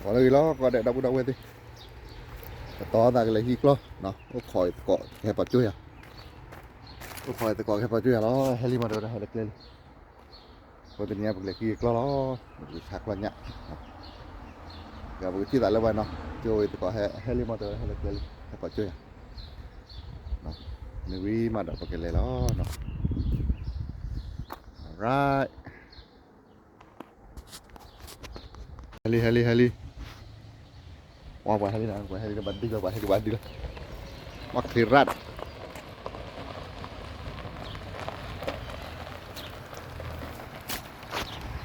လၢဂ့ၤလီၤ ကိးဂၤဒဲး ဒီပုၢ်ဒီဝဲၢ်သ့ၣ်, ပတီၢ်သးကလဲၤဟံးကျီၢ်, အိၣ်ခိးအံၤသကိးကဟဲပာ်ကၠိၢ်ယၤ, အိၣ်ခိးအံၤသကိးကဟဲပာ်ကၠိၢ်ယၤလီၤ. ဟဲလံမး တဲဝဲဒၣ်ဟဲလၢကျဲလံ, အဃိတနံၤညါပကလဲၤဟံးကျီၢ်လီၤ, ပကဆါကျီၢ်ညၣ်, ဒီးပကထံၣ်သးလၢဝဲနီၤ, ကၠိအံၤသကိးဟဲလံမး တဲဝဲဒၣ်ဟဲလၢကျဲလံ ဟဲပာ်ကၠိၢ်ယၤ, မ့ၢ်ဝံၤမးဒီးပကလဲၤလီၤ. Alright. ဟဲလံ ဟဲလံ ဟဲလံ, ဝဲပှၤဟဲလံ ပှၤဟဲလံ ဘၣ်ဒုလီၤ ပှၤဟဲလံ ဘၣ်ဒုလီၤ, ဝဲချ့ရၣ်, ဟ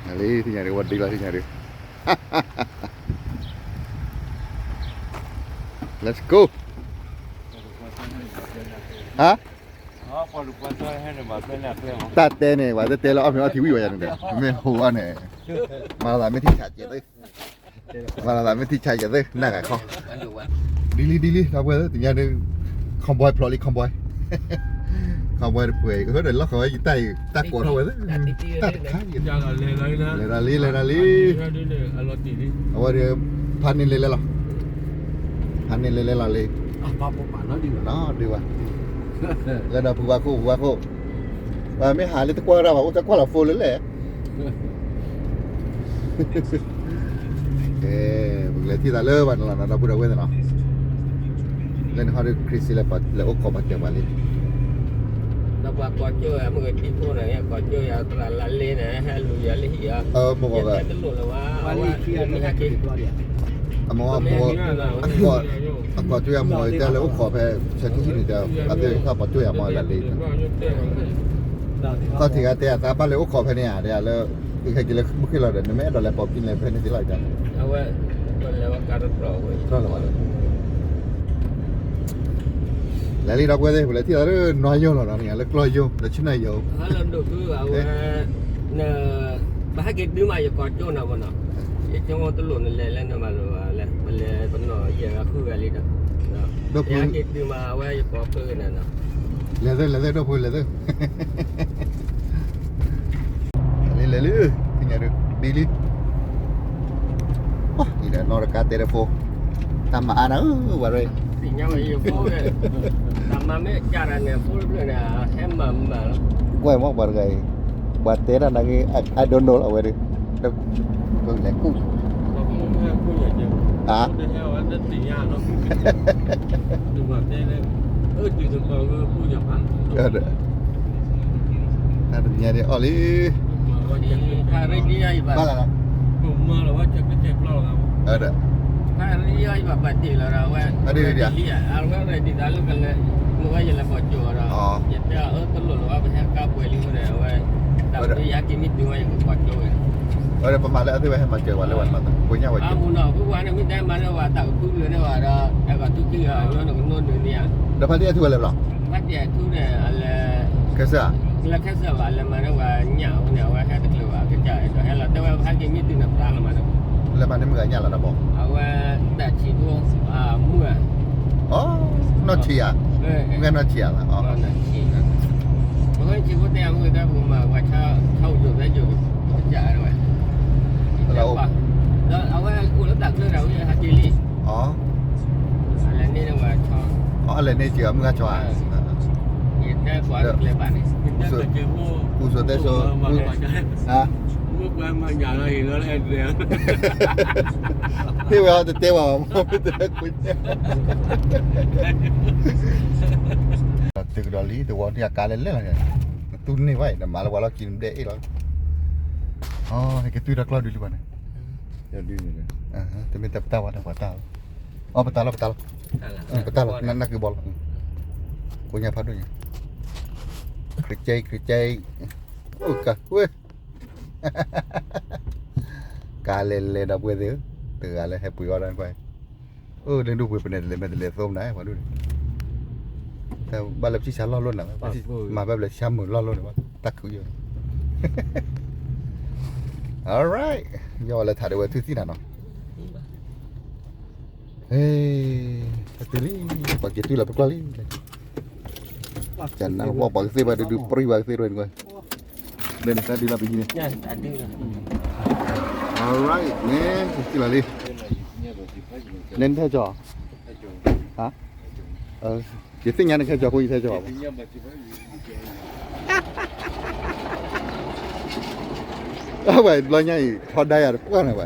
ဲလံ သ့ၣ်ညါဒု ဝဲဒုလီၤ သ့ၣ်ညါဒု, Let's go. ဟါ တၢ်တဲန့ၣ် ပှၤတတဲလၢအီၣ်မ့ၤအီထံဝံၤဝဲယၤန့ၣ်ဒီး မ့ၢ်ဟိဝဲန့ၣ်, မၤလီၤသးမ့ၢ်ထံၣ်ဆးကဲးသ့, မၤလီၤသးမ့ၢ်ထံၣ်ဆးကဲးသ့ နၢ်ဂၤခီ, ဒ်လံ ဒ်လံ ဒီပုၢ်ဝဲၢ်သ့ၣ် တညါဒုး cowboy ဖျိလံ cowboy, cowboy တပှဲၤ အဃိဒီးလီၢ်ဃီဝဲယတၢ်အံၤ တၢ်ကိးထီၣ်ဝဲသ့ၣ်, တၢ်တခါအံၤ, လဲၤဒီးလံ လဲၤဒီးလံ, အဝဲဒီး ဖးန့ၢ်လဲၤလဲၤလီၤ, ဖးန့ၢ်လဲၤလဲၤလီၤလံ, ဒုးဘၣ်, လၢဒီးဖုဝါခိၣ် ဖုဝါခိၣ်, ပမ့ၢ်ဟးလၢတကွၢ်ဒၣ်ဘၣ် အိၣ်တၢ်ကွၢ်လီၤ phone လၢလဲၣ် ပကလဲၤထံၣ်သးလၢပှၤတနီၤနီၤ ဒီပုၢ်ဒီဝဲၢ်သ့ၣ်နီၤ, လၢနဟီဒီး Chris လဲၤအိၣ်ခိးပှၤတဲာ်ပှၤလံ, ဒီးပှၤကိးကၠိၢ်ယၤ မုၢ်ကထံၣ်ခိၣ်န့ၣ် ကိးကၠိၢ်ယၤသရၣ်လါလ့န့ၣ် ဟဲလူၤယၤလၢဟံၣ်ဧါ, အမ့ၢ် တလိၣ်လၢၤဝဲ, အမ့ၢ် အကိးကၠိၢ်ယၤမိၢ်တဲလၢအိၣ်ခိးဖဲ ဆဲးထူၣ်ဟံၣ်န့ၣ်တဲ အသ့ၣ်တဖၣ်ကိးကၠိၢ်ယၤမိၢ်လါလ့ သီၣ်ထံဂၤတဲအသးဘၣ်လဲၤအိၣ်ခိးဖဲန့ၣ်ဧါ တဲလၢ သုဟဲက့ၤလၢမုၢ်ဃ့ၢ်လီၤဒီး နမ့ၢ်အဲၣ်ဒိးလဲၤပိာ်ပံလဲၤဖဲန့ၣ်သ့လီၤ, အဝဲ လၢ လဲၤလံဒီပုၢ်ဝဲၢ်သ့ၣ် ပလဲၤထံၣ်သးလၢနွါယိၢ်လီၤဒီး လၢကျီၢ်ယိၢ် လၢဆနၢၣ်ယိၢ်, ပဟဲက့ၤတုၤမး ယကိးကၠိၢ်နၤမ့ၢ်နီၤ, ယကၠိတလိၣ်နလဲၤလၢနမၤလၢၤဘၣ်လဲၣ်, ပလဲၤပနီၢ်ယဲၢ်ဂၤဃုဂၤလံဒီး, ယဟဲက့ၤတုၤမး အဝဲယကိးဖျိက့ၤနၤနီၤ, လဲၤသ့ လဲၤသ့ ဒီပုၢ်ဝဲၢ် လဲၤသ့ လဲၤလံ လဲၤလံ, သ့ၣ်ညါဒုး ဒ်လံ, အံၤဒီးနီၢ်တကါတဲတဖိ, တၢ်မၤအါနၤဧၢ ဝဲရ့, သ့ၣ်ညါဝဲယဖိ, တၢ်မၤမ့ၢ်ကၢ်တၢ်န့ၣ် ဖိတဖျၢၣ်န့ၣ် ဟဲမၤမၤလီၤ, ကွၢ်မ့ၢ်ပှၤတဂၤအံၤ, ပှၤတဲတၢ်နာ်က့ I don't know လီၤဝဲဒုး, လဲၤကူၣ်, ဟါ တၢ်တညါဒ်အီၣ်လံ, ဘၣ်လၢ်လီၤ, ဒီး အဝဲဒီးပမၤလၢအသ့ဝဲဟဲမၤစၢၤဝဲလၢဝဲနီၤ, ပညၣ်ဝဲက့ၤ, ဒီးဖါတံၢ်အထူဝဲဟဲမၤစၢၤဝဲလၢဝဲနီၤ, ပညၣ်ဝဲက့ၤ, ခဲစၢၣ်, လဲၤဖါတံၢ်အထူန့ၣ်အလဲၤမၤန့ၢ်ဝဲညၣ်အဃိန့ၣ် အဝဲဟဲတချုးဘၣ်ကစၢ်ဒီးဟဲလီၤတဲဝဲဖါတံၢ်မ့ၢ်တုၤန့ၣ်ပှၤလီၤမၤန့ၢ်, လၢမၤန့ၢ်မုၢ်ဂၤညၣ်လီၤဒီးဘီ, အဝဲတၢ်ဆံးဖိ, မုၢ်ဂၤနီၢ်ဆံးဧါ, မုၢ်ဂၤနီၢ်ဆံးဖိတဲအမုၢ်ဂၤတၢ်ပကမၤဝဲ, ဆၢအိၣ်ယိာ်ဖဲယိာ်ကစၢ်ဝဲ, ဒီးအဝဲအိၣ်လၢတၢ်ချၢတၢ်ဝဲဟးက့ၤလံ, အလဲၤန့ၢ်ဝဲ, အလဲၤန့ၢ်က့ၤအမုၢ်ဂၤဆီဧါ, ယတဲပှၤတကျဲဘၣ်န့ၣ်, ပူၤစိၤတဲစိၤ, ဟါ ဟ့ၣ်ဝဲအီၤတတဲဘၣ်, မ့ၢ်တတဲခွ့, တုၤကဒီးလံ တဝီဒံးအကါလဲၣ်လဲၣ်လီၤ, နတူၢ်န့ၢ်ဘၣ်အံၤ နမၤလၢပှၤလီၢ်ခံနဘျဲၣ်အ့ၣ်လီၤ, ဟဲက့ၤတုၤဒီးကျီၢ်ဒုလံဘၣ်န့ၣ်, တမ့ၢ်တပတၢ်ဝဲတၢ်ပှၤတၢ်လီၤ, အပတၢ်လီၤ ပတၢ်လီၤ, ပတၢ်လီၤ နနၢ်က့ၤဘီလီၤ, ကိညၢ်ဖးဒိၣ်ညါ, ခရံာ်ကဲ ခရံာ်ကဲ, အိၣ်ကဝဲ ကါလဲၤလဲၤဒီပုၢ်ဝဲၢ်သ့ၣ်ဧၢ, တဂၤလၢဟဲပှ့ၤအီၣ်ဒၣ်ကွၢ်, အိၣ်လၢဒိၣ်ပှ့ၤပနဲၣ်တလဲၤမဲာ်တလဲၤသိမနၤ ပှၤဒိၣ်န့ၣ်, ဘၣ်လၢပထံၣ်ဆါလီၢ်လိၣ်နၤ, မၤဘၣ်ဘျဲၣ်ဆါမုာ်လီၢ်လိၣ်န့ၣ် တၢ်ခုယိာ်, alright, ယီၢ်ဝဲလၢထးဒၣ်ဝဲထူၣ်သံနၤနီၤ, ဟဲတုၤလံ, ပှၤက့ၤတုၤလီၤပကျီၢ်လံ, ကနၢ်ဝီပှၤကသ့ၣ်ဘၣ်ဒုးဒုးပြံဘၣ်ကသ့ၣ်ရဲၣ်န့ၣ်, လၢနတၢ်ဒုးလီၤပဟံးန့ၣ်, alright န့ၣ် တုၤလီၤလံ, နဟဲကၠီၤ, ဟါ, ယသ့ၣ်ညါနကဟဲကၠီၤအဃိ ယတဟဲကၠီၤဘၣ်. အဝဲဘျီညါအံၤ ထီဒါယၤတပှၢ်န့ၣ်ဝဲ,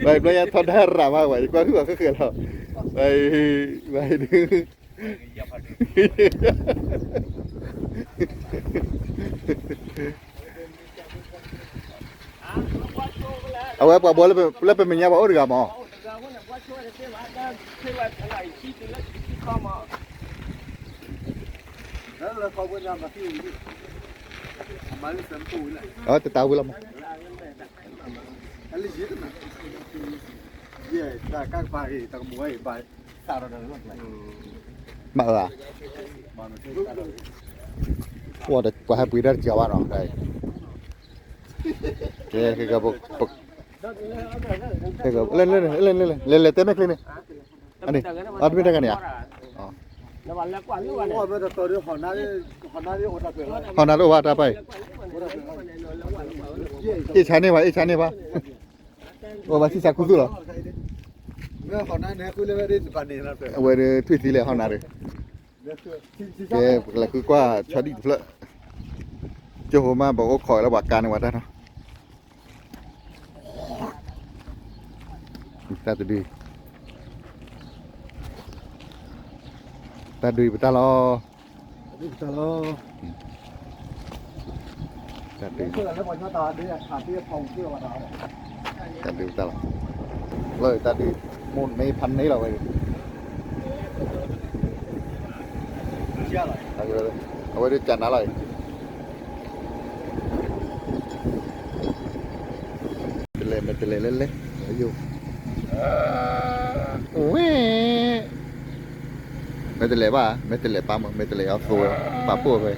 ဘျီညါထီဒါရၤမးဝဲ ယကွၢ်ဟုၣ်အီၤဃဲဃဲလီၤ, ဝဲဒုး အဝဲပှၤဘီ လၢပမဲာ်ညါပှၤအိၣ်တဂၤမး, တတၢ်ဝံၤလီၤမး, မၤအၢ, ပှၤဟဲပှ့ၤတၢ်တစှၤဘၣ်နီၤ, ကဲ လဲၤလဲၤတဲမဲာ်ချံန့ၣ်, အတမ့ၢ်တၢ်ဂၤန့ၣ်ဧါ, ဟီၣ်နၤတအိၣ်ဘၣ်တၢ်ပၢ်အံၤ, အ့ၣ်ဆါန့ၢ်ဘၣ် အ့ၣ်ဆါန့ၢ်ဘၣ်, အိၣ်ဘၣ်ဆံၣ်ဆါခူသူၣ်လီၤ, အဝဲဒၣ်ထွံၣ်သံလဲၣ်ဟီၣ်နၤဒီး, ကဲ ပကလဲၤဃုကွၢ်ဆီဒံၣ်တဖျၢၣ်, ကၠိဖိမး ပအိၣ်ခိးလၢပှၤကါန့ၢ်ဝဲတၢ်နီၤ တၢ်တဒု, တၢ်ဒုပတၢ်လီၤ, တၢ်ဒုပတၢ်လီၤ, တၢ်ဒု, တၢ်ဒုပတၢ်လီၤ, လၢတၢ်ဒု, မိၢ်မ့ၢ်ဖးန့ၢ်လီၤဝဲ, အဝဲဒၣ်ကနၤလီၤအံၤ တလဲၤ မ့ၢ်တလဲၤလဲၣ်လဲၣ်, ဝဲ, မ့ၢ်တလဲၤဘၣ် မ့ၢ်တလဲၤပာ်မ့ၢ် မ့ၢ်တလဲၤအီၤသိဝဲ ပာ်ဖှိၣ်ဖဲ,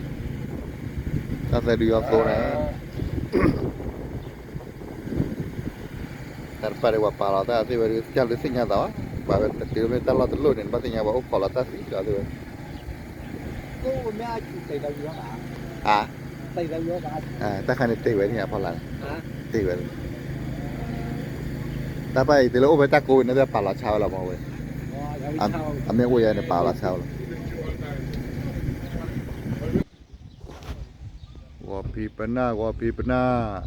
တၢ်သၢဒုအီၤသိန့ၣ်, တၢ်တပာ်ဒီးပှၤပာ်လီၤတၢ်သ့ၣ်ဝဲဒၣ် ကၢ်လၢသ့ၣ်ညါသးဘၣ်, ပှၤဝဲတတုၤမ့ၢ်တၢ်လီၢ်တလိၣ်န့ၣ် နဘၣ်သ့ၣ်ညါပှၤအိၣ်ခိးလီၤတၢ်သ့ၣ်ဒီးသ့ၣ်ဝဲ အါ, တၢ်ခါန့ၣ်တ့ၢ်ဝဲန့ၣ်အဖီလာ်, တ့ၢ်ဝဲ, တၢ်ပၢ်အံၤ တုၤလၢအိၣ်ဖဲတၢ်ကိးဝံၤန့ၣ် ပာ်လီၤဆါဝဲလီၤမ့ၢ်ဝဲ, အမ့ၢ်အိၣ်ယဲန့ၣ် ပာ်လီၤဆါဝဲလီၤ, ဂီၤဖံးပနၢ် ဂီၤဖံးပနၢ်,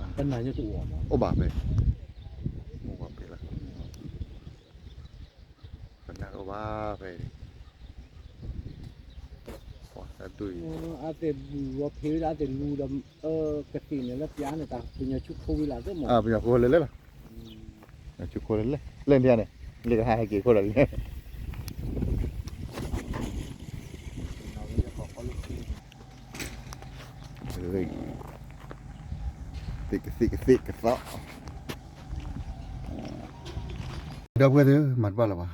အိၣ်ဘၣ်ဖဲ, ဂီၤဖံးလီၤ, ပနၢ်အိၣ်ဘၣ်ဖဲ တၢ်ဒူၣ်အံၤ, အသ့ၣ်ဘူၣ်ဂီၤဖံးဝဲဒၣ် အသ့ၣ်လူဒီး ကသ့ၣ်န့ၣ်လၢပျၢၤန့ၣ် တၢ်ပညီဆူခိဝံၤလၢသ့ၣ်မး, ပညီခိလဲၤလဲၣ်လီၤ, ပညီဆူခိလဲၤလဲၣ် လဲၣ်ဒ်န့ၣ်, လၢကဟဲဟဲက့ၤခိၣ်ဒီးလံ သ့ၣ်ကသ့ၣ်ကသ့ၣ်ကသီ, ဒီပုၢ်ဝဲၢ်သ့ၣ် မၤတဘၣ်လၢၤဘၣ်,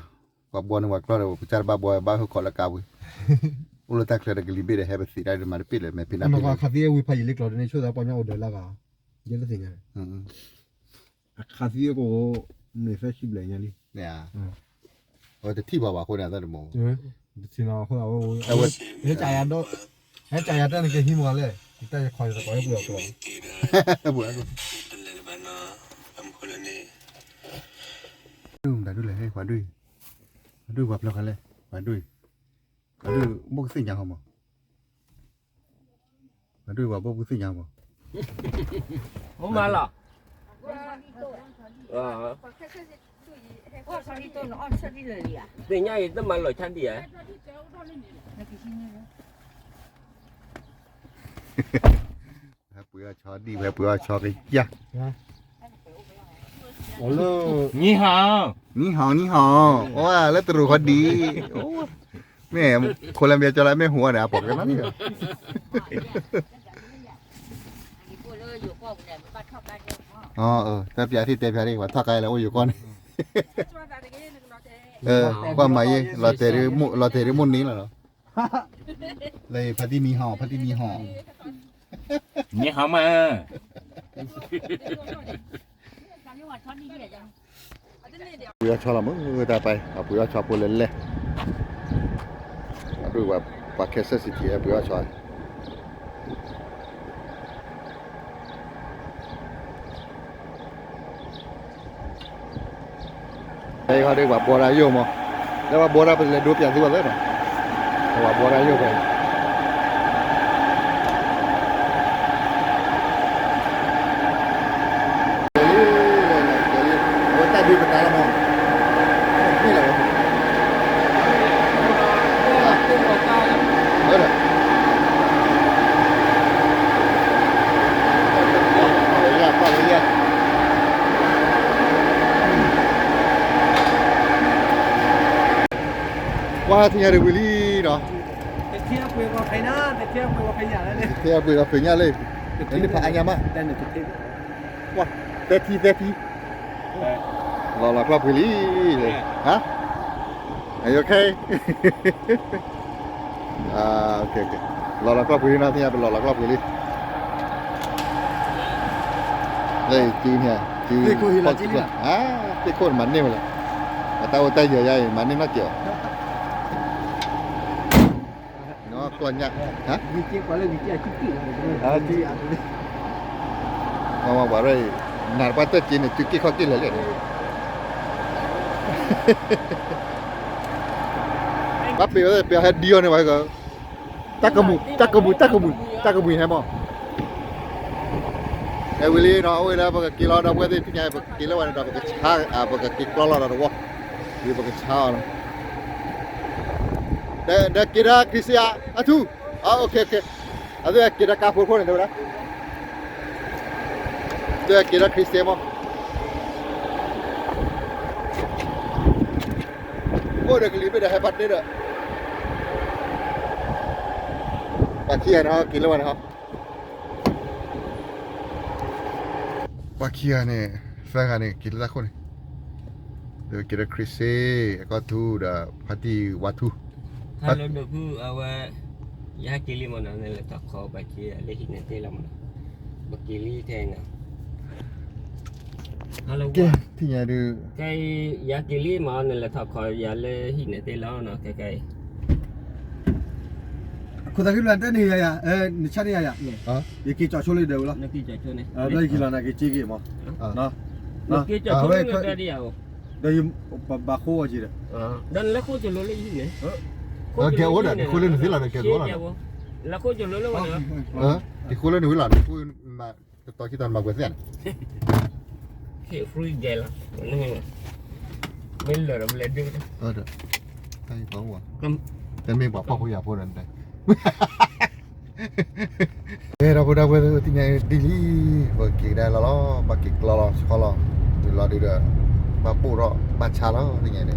ပှၤဘှီန့ၢ်ပှၤကျီဒီး ပကစၢ်တဘၣ်ဘှီ ဘၣ်ဟၢၣ်ခိးလၢကါပူၤ, အိၣ်လၢတၢ်ချၢဒီးကလံၤဘ့ၣ်ဒီး ဟဲပသံးတၢ်ဒုးမၤတပ့ၢ်လၢၤ မဲာ်ဖံးနၢ်ဖံးလၢၤ, ခးသံဝံၤဖးယံာ်လံကျီဒ်န့ၣ် ဆိသးပှၤညီအိၣ်ဒီးလၢဂၤ, ယဲလၢသ့ၣ်ညါ, ခးသံကိး မ့ၢ်သၢဆံဘျဲၣ်ညါလံ, အဝဲတထံၣ်ဘၣ်ဘၣ်အဃိန့ၣ် အသၢတမံၤ, တထံၣ်နီၤအဃိ ဟဲကယၤတၢ်န့ၣ်ကဟံးမးလဲၣ်, တၢ်ယခီယသကိးဟဲပှ့ၤအီၤကျိ, ပှၤဒွံၣ်လဲၣ် ပှၤဒွံၣ်, ပှၤဒွံၣ်ပှၤဖျီၣ်ဃာ်လဲၣ်, ပှၤဒွံၣ်, ပှၤဒွံၣ်ဘိၣ်ကသ့ၣ်ညါဟီမး, ပှၤဒွံၣ်ပှၤဘိၣ်ကသ့ၣ်ညါဟီမး, မ့ၢ်မးလီၤ သ့ၣ်ညါအံၤတမၤလီၤဆါဒံးဧါ, ဟဲပှ့ၤအီၣ်ဆီဒံး ဟဲပှ့ၤအီၣ်ဆီကယၢ်, နံၤဟီ, နံၤဟီ, နံၤဟီ, အိၣ်လၢတရူးခီဒံး, မ့ၢ်ခိလၢမ့ၢ်ကၠီလၢမ့ၢ်ဟူအီၤန့ၣ် အပိာ်ကနီၤလံ, တၢ်ပျးသ့ၣ်တဲပျးသ့ၣ် ပှၤထီၣ်ကါလၢအိၣ်ယိၤကီၢ်န့ၣ်, ကွၢ်မၤယ့ လီၤတဲာ်ဒ်မိၢ်န့ၢ်လီၤလီၤ, လၢဖါတံၢ်နံၤဟီ ဖါတံၢ်နံၤဟီ, နံၤဟီမး ပှ့ၤအီၣ်ဆီလီၤမး တၢ်ပၢ် အပှ့ၤအီၣ်ဆီဖိလဲၣ်လဲၣ်, အဒိၣ်ပှၤ Kansas City ပှ့ၤအီၣ်ဆီ, ဖဲအံၤခီဒီး ပှၤဘှီတၢ်ယိာ်မး, လၢပှၤဘှီတၢ် ပလဲၤဒိပၠးသုဝဲသ့နီၤ, ပှၤဘှီတၢ်ယိာ်ဖဲအံၤ, အဝဲတၢ်ဒုးပတၢ်လီၤမး, မ့ၢ်လီၤဝဲ ကွၢ်ထံၣ်ညါဒံးဝံၤလံနီၤ, တထံၣ်အပှ့ၤပှၤဖဲညါလၢ, နတဖးအါညါမး, ကွၢ်, သဲထံသဲထံ, လီၤလီၤကျီၢ်ပှ့ၤလံ, ဟါ, Are you okay? လီၤလီၤကျီၢ်ပှ့ၤလံနီၤ, သ့ၣ်ညါပလီၤလီၤကျီၢ်ပှ့ၤလံ, လၢစုန့ၣ်, စု, သ့ၣ်ခိၣ်မၤန့ၢ်ဝဲလဲၣ်, ပတၢ်အိၣ်တၢ်ယၢၤယါအံၤ မၤန့ၢ်နီတစဲးအီၤ နီၢ်ကျီၢ်ညၣ်, ဟါ, ပှၤရၢၢ်အံၤ, နၤတပှၢ်တၢၢ်က့န့ၣ် စုက့ၢ်ခီၣ်က့ၢ်လဲၤလဲၣ်န့ၣ်, ဘၣ်ပ့ၤဝဲ ပ့ၤဟဲဒံအီၤန့ၣ်ဝဲ, တၢ်ကမူၤ တၢ်ကမူၤ တၢ်ကမူၤ တၢ်ကမူၤဟဲမး, အဲဝံၤလံနီၤ, အိၣ်ဝဲလၢပကက့ၤလီၤ ဒီပုၢ်ဝဲၢ်သ့ၣ် သ့ၣ်ညါ ပကက့ၤလၢဝဲန့ၣ်ဒီး ပကဆါ, ပကက့ၤကျီလီၤဒီးတဝီ, ဝံၤပကဆါအီၤလီၤ, ဒီးက့ၤတၢ်ခရံာ်စ့ဧါ, အထူ, အက့ၤ, အသ့ၣ်က့ၤတၢ်ကါဖိခိၣ်န့ၣ် တဲဝဲဒၣ်, ဒီးက့ၤတၢ်ခရံာ်စ့မး အိၣ်ဒီးကလံၤဘ့ၣ်ဒီးဟဲဖးတ့ၢ်ဒီး, ပှၤခံဂၤန့ၣ် က့ၤလၢဝဲန့ၣ်ဟီ, ပှၤခံဂၤန့ၣ်, သၢဂၤန့ၣ် က့ၤလၢတၢ်ခိၣ်န့ၣ်, ဒီးက့ၤဒီးခရံာ်စ့, အကီၢ်ထူဒီး ဖါတံၢ်ဝါထူ, ဟဲလၢဒိးဖုအဝဲ, ယဟဲက့ၤလံမးနီၤ နလဲၤထီၣ်ခီပှၤခံဂၤလၢဟံၣ်န့ၣ်သ့လီၤမးနီၤ, ပက့ၤလံထဲန့ၣ် ကဲ, ထံၣ်ညါဒုး, ခဲအံၤ ယက့ၤလံမး နလဲၤထီၣ်ခီယၤလၢဟံၣ်န့ၣ်သ့လီၤနီၤ ခဲခဲအံၤ, ခိၣ်သးခုလၢတၢ်န့ၣ်ယၤယၤ, နဆၣ်န့ၣ်ယၤယၤ, ယက့ၤကၠီဆိလၢဒၢးဝဲလီၤ, ဘျီယက့ၤလီၤနက့ၤက့ၤက့ၤမး, က့ၤကၠီဆိလၢဒၢးဒ်ယၤ, ဒီးယဘၣ်ဃိအီၤက့ၤဒီး, ဒီးနလဲၤဃိကၠီလိလၢယဟံၣ်န့ၣ်, ကဲအိၣ်ဒီး နဃိလၢနသ့လီၤဒီး ကဲအိၣ်လီၤ, လၢဃိကၠီလိလၢဝဲန့ၣ်, က့ၤဃိလၢနဝံၤလီၤ နဃိ, တတီၤခံတီၤနမၤပှဲၤသ့ၣ်န့ၣ်, ဟ့ၣ် free game လီၤ, မ့ၢ်လၢာ်ဒီးပလဲၤဒုး, တၢ်မ့ၢ်ပှၤဖှီၣ်ဖိယာ်ဖိ, ကဲဒီပုၢ်ဒီဝဲၢ်သ့ၣ် သ့ၣ်ညါဒ်လံ, ပက့ၤကဒါလီၤလီၤ ဘၣ်က့ၤကျီလီၤဆီလီၤ, တုၤလီၤဒုးဒီး, ဘၣ်ပိၢ်ထီၣ် ဘၣ်ဆါလီၤ သ့ၣ်ညါန့ၣ်,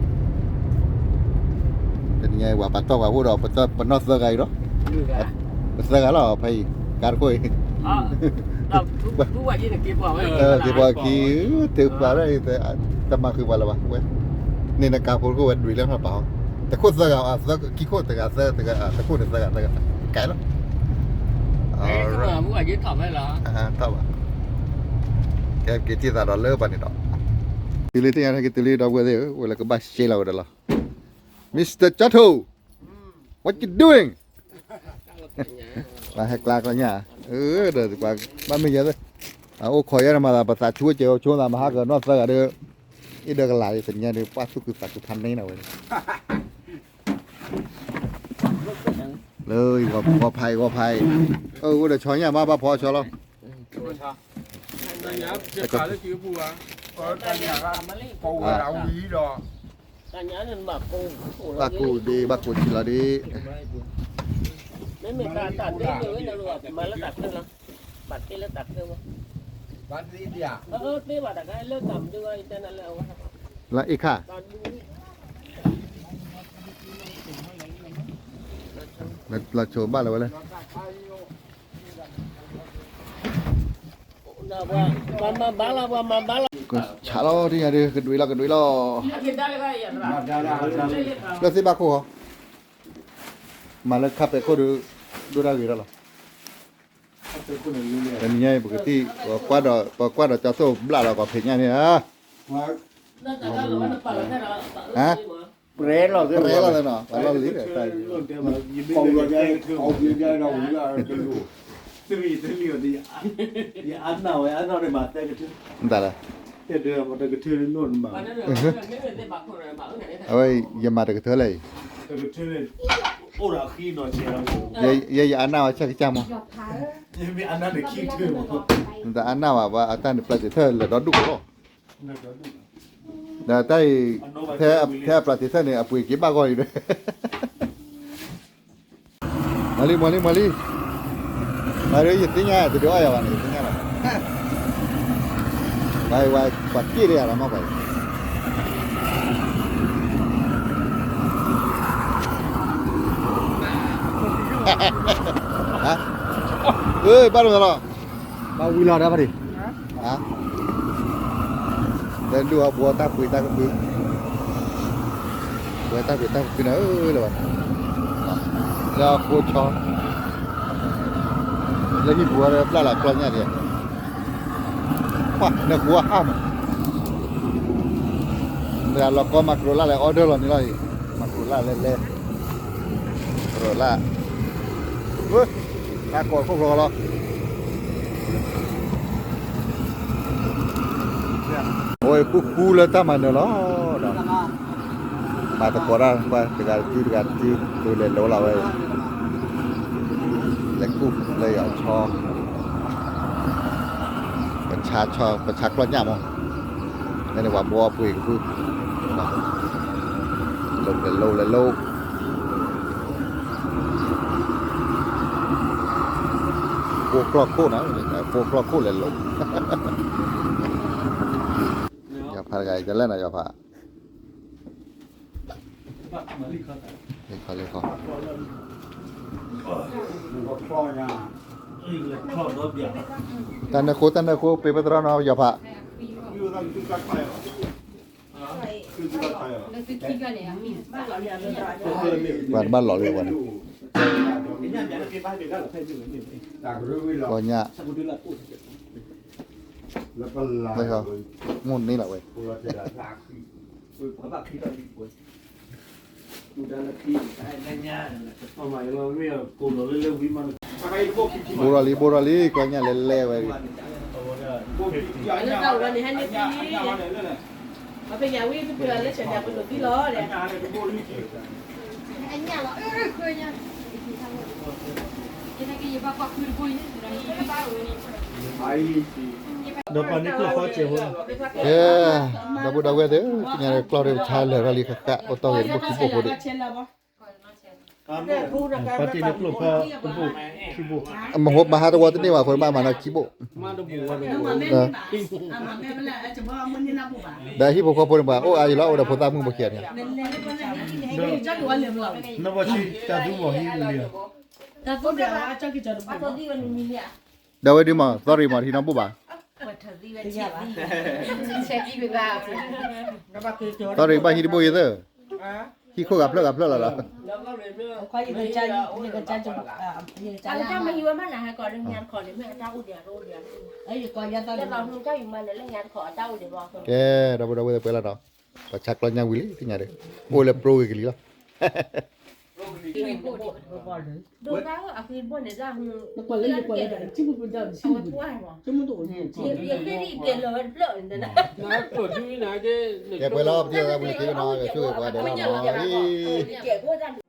တနံၤညါအံၤ ပှၤပာ်တီၢ်ပှၤအိၣ်ဒီး ပနီၢ်သၢဂၤအံၤဒီး, ပသၢဂၤလီၤ ဖဲအံၤ ကါတခိၣ်အံၤ က့ၤပှၤခံ, တုၤပှၤဒၣ်အံၤ တမၤဃုာ်ပှၤလၢၤဘၣ်ဝဲ, န့ၣ်နကါဖိတခိၣ်ဝဲဒွံးလၢနပာ်အီၤ, တခိၣ်သၢဂၤ, ခံခိၣ်တဂၤသၢ, တခိၣ်န့ၣ်သၢဂၤသၢဂၤ, ကဲလီၤ, ထီၣ်ဘၣ်, ကဲက့ၤထံၣ်သးဒီးလၢပှၤန့ၣ်ဒီး, တုၤလံသ့ၣ်ညါက့ၤတုၤလံ ဒီပုၢ်ဝဲၢ်သ့ၣ်ဧၢ, ဝဲလၢကဘၣ်ရှဲလီၤဝဲဒီးလီၤ, Mister Chato, what you doing? ဟဲကျါကျီညၣ်, ဒီးဘၣ်မ့ၢ်ယဲ, အအိၣ်ခိးယဲန့ၣ်မၤသး ပသးဆူၣ်ဝဲကဲၤဆိသး မဟါကနီၢ်သၢဂၤဒီး, အ့ၣ်ဒီးကလၤတနံၤညါဒီး ပှၢ်သူၣ်ခုသးခုဖးန့ၢ်နၤဝဲန့ၣ်, လၢဂီၤဖးအံၤ ဂီၤဖးအံၤ, အိၣ်ဒီးဆီညၣ်မး ဘၣ်ဖီဆီလီၤ, ဘၣ်ကိၣ်ဒံး ဘၣ်ကိၣ်ဆံးလီၤဒံး, မ့မ့ၢ်တၢ်တၢ်တ့လၢဝဲလီၤ, မၤလၢတၢ်ချၢလီၤ, ဘၣ်တ့လၢတၢ်ချၢဝဲ, လၢအ့ၣ်ခါ, လီၤဆိဘၣ်လၢၤဝဲလၢ ကဆးလီၤ တနံၤညါဒီး ကဒွံးလီၤ ကဒွံးလီၤ, လၢသ့ၣ်ဘၣ်ခိၣ်ဟီ, မၤလၢခါပဲာ်ခိၣ်ဒီး ဒိၣ်တၢ်ဂ့ၤထီၣ်လီၤ, တနံၤညါအံၤ ပကထံၣ်, ပကွၢ်ဒီးကၠီထိၣ်ဘျၣ်လီၤ ကီၢ်ဖံးညၣ်န့ၣ်ဧါ, ဟါ, ပရဲလီၤသ့နီၤ, ပှၤလီၢ်လံၤဒီး တၢ်လီၤ, တဲဒၢမတကထၢန့ၣ်နီၢ်နမၤ, အဝဲယမၤတကထၢလဲၣ်အံၤ, ယဲယအနၢ်ဝဲဆၢကစၢ်မး, နတအနၢ်ဘၣ် ဘၣ်အတၢ်န့ၣ် ပျၢ်စ့းထၢၣ်လၢာ်ဒီဒူၣ်ကီးလီၤ, ဒီးတၢ်အံၤ, ထဲအပျၢ်စ့းထၢၣ်န့ၣ် အပှ့ၤက့ၤဘၣ်ဂီၢ်အံၤဒီး မၤလံ မၤလံ မၤလံ, မၤလံ ယသ့ၣ်ညါ တဒုးအီၣ်ယၤဘၣ်န့ၣ် ယသ့ၣ်ညါလီၤ, ပှၤအံၤဝဲ ပှၤက့ၣ်လၢယၤလီၤမးပှၤအံၤ, ဘၣ်လီၤလီၤ, ဘၣ်ဝံၤလီၤဒီးဘၣ်ဒံး လၢဒူၣ်အဘှီတၢ်ပှ့ၤတၢ်ကဖု, ပှ့ၤတၢ်ပှ့ၤတၢ်ကဖုန့ၣ် အၢလၢၤဘၣ်, လၢအဃိဆီ, လၢဟံၣ်ပူၤဝဲလၢပျၢ်လၢကျီညၣ်ဒံး, ပှၤနဃိအဟၣ်မး, မ့ၢ်လီၤကီမၤကရိလၢ်လဲၤ order လီၤန့ၣ်လီၤအံၤ, မၤကရိလၢ်လဲၤလဲၤ, ကရိလၢ်, တၢ်ကီခိၣ်ဖျိလီၤ အဝဲဃူဃူလၢတၢ်မၤနၢၤလီၤဒီး, မၤသကိးတၢ်ပှၤတဂၤတစုတဂၤတစု, ဒ်လဲၤလိလီၤဝဲ, လဲၤကူၣ်လၢယီၤဆီ, ပဆါဆီ ပဆါကျီညၣ်မး, လၢန့ၣ်ပှၤဘှီပှ့ၤကဖု, လဲၤလိလဲၤလိ, ဘှီကျီခိၣ်န့ၣ်, ဘှီကျီခိၣ်လဲၤလိ, ယီၤဖးတဂၤအံၤ တလဲၣ်နီၤ ယီၤဖး လ့ခီလ့ခီ, တၢ်နၢ်ဃိ တၢ်နၢ်ဃိ ပ့ၤပသရၣ်နီၤ ယီၤဖး, ပှၤတဘၣ်လီၤလံဝဲန့ၣ်, ပှၤညၣ်, မိၢ်န့ၢ်လီၤဝဲ ဘိးထီၣ်လံ ဘိးထီၣ်လံ ကျီညၣ်လဲၤလဲၤဝဲအံၤ, ဒီးပှၤန့ၣ်ကျိၣ်ဃီစဲးဖိ, ကဲ, ဒီပုၢ်ဒီဝဲၢ်သ့ၣ်, သ့ၣ်ညါလၢကျီၢ်ဒီးပဆါလၢာ်ထီၣ်လံဃၣ်ဃၣ် အိၣ်တီၢ်ဂ့ၤတဘိခံဘိဖိဒံး, ပှၤတ့န့ၣ်ကျိၣ်ဖီတဘိခံဘိ, မဟါတဝီတန့ၢ်ဘၣ်အဃိ ဘၣ်မၤနီၢ်ခံဘိ, ဒီးဟံၣ်ဖိဃီဖိန့ၣ် ပှၤအိၣ်အါယံၤလီၤ အိၣ်ဒီးဖိသၣ်မုၣ်ဖိခံဂၤန့ၣ်, နီၢ်ဘီဆံတၢ်သူမီၤဟံၣ်လံ, ဒီးဝဲဒုးမး သီရံးမး ဟံးနီၢ်ဘိၣ်ဘၣ်, သီရံးဘၣ်ဟံးတဘိၣ်ယဲသၢ, ဟံၣ်ခိၣ်ဂၤဖျၢၣ်ဂၤဖျၢၣ်လီၤလီၤ, ကဲ ဒီပုၢ်ဒီဝဲၢ်သ့ၣ်ပှဲၤလီၤနီၤ, ပှၤဆါကျီၢ်ညၣ်ဝံၤလံ သ့ၣ်ညါဒီး, အိၣ်လၢပြိဂ့ၤကလံၤလီၤ. ကဲပှဲၤလီၤ ပထံၣ်သးဝံၤလံက့ၤနီၤ ဆိၣ်ဂ့ၤပှၤဒဲးလီၤနီၤ, အံၤ